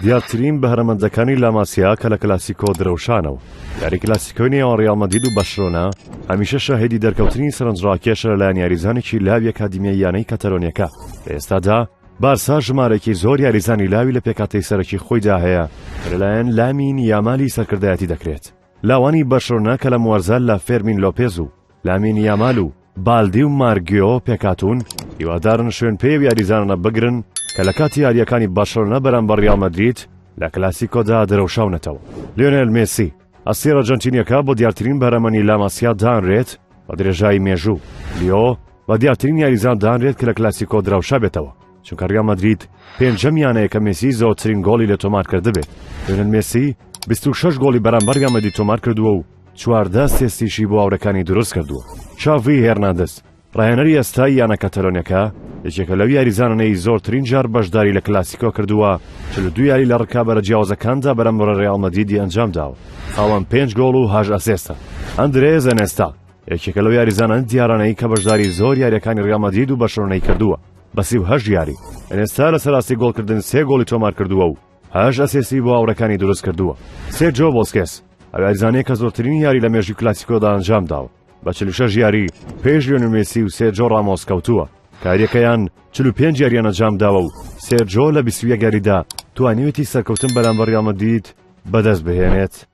دیارترین بەهرەمەندەکانی لاماسیا کە لە کلاسیکۆ درەوشانەوە. یاری کلاسیکۆی نێوان ڕیاڵ مەدرید و بەرشلۆنە هەمیشە شاهیدی دەرکەوتنی سەرنجڕاکێشە لەلایەن یاریزانێکی لاوی ئەکادیمیای یانەی کەتەلۆنیەکە. لە ئێستادا بارسا ژمارەیەکی زۆر یاریزانی لاوی لە پێکهاتەی سەرەکی خۆیدا هەیە کە لەلایەن لامین یامالی سەرکردایەتی دەکرێت. لاوانی بەرشلۆنە کە لەم وەرزە لە فێرمین لۆپێز و لامین یامال و بالدی و مارگیۆ پێکهاتوون، هیوادارن شوێن پێی ئەو یاریزانانە بگرن کە لە کاتی یارییەکانی بەرشلۆنە بەرامبەر ریال مەدرید لە کلاسیکۆدا درەوشاونەتەوە. لیۆنێل مێسی، ئەستێرە ئەرجەنتینییەکە بە دیارترین بەهرەمەنی لاماسیا دانرێت بە درێژایی مێژوو. لیۆ بە دیارترین یاریزان دانرێت کە لە کلاسیکۆ درەوشابێتەوە، چونکە ریال مەدرید پێنجەم یانەیە کە مێسی زۆرترین گۆڵی لێ تۆمار کردبێت. لیۆنێل مێسی 26 گۆڵی بەرامبەر ریال مەدرید تۆمار کردووە و 14 ئەسیستیشی بۆ هاوڕێکانی دروست کردووە. چاڤی هێرناندز، ڕاهێنەری ئێستای یانە کەتەلۆنیەکە، یەکێکە لەو یاریزانانەی زۆرترین جار بەشداری لە کلاسیکۆ کردووە، 42 یاری لە ڕکابەرە جیاوازەکاندا بەرامبەر ڕیاڵ مەدریدی ئەنجامداوە، خاوەن پێنج گۆڵ و هەشت ئەسێستە. ئەندرێز ئێنێستا، یەکێکە لەو یاریزانە دیارانەی کە بەشداری زۆر یاریەکانی ڕیاڵ مەدرید و بەرشلۆنەی کردووە بە 38 یاری. ئێنێستا لەسەر ئاستی گۆڵکردن سێ گۆڵی تۆمار کردووە و هەشت ئەسێستی بۆ هاوڕێکانی دروست کردووە. سێرجۆ بۆسکێس، ئەو یاریزانەیە کە زۆرترین یاری لە مێژووی کلاسیکۆدا ئەنجامداوە بە 46 یاری پێش لیۆنێل مێسی و سێرجۆ ڕامۆس کەوتووە. کاریەکەیان 45 یاریان ئەنجامداوە و سێرجۆ لە 21 یاریدا توانیویەتی سەرکەوتن بەرامبەر ڕیاڵ مەدرید بەدەست بهێنێت.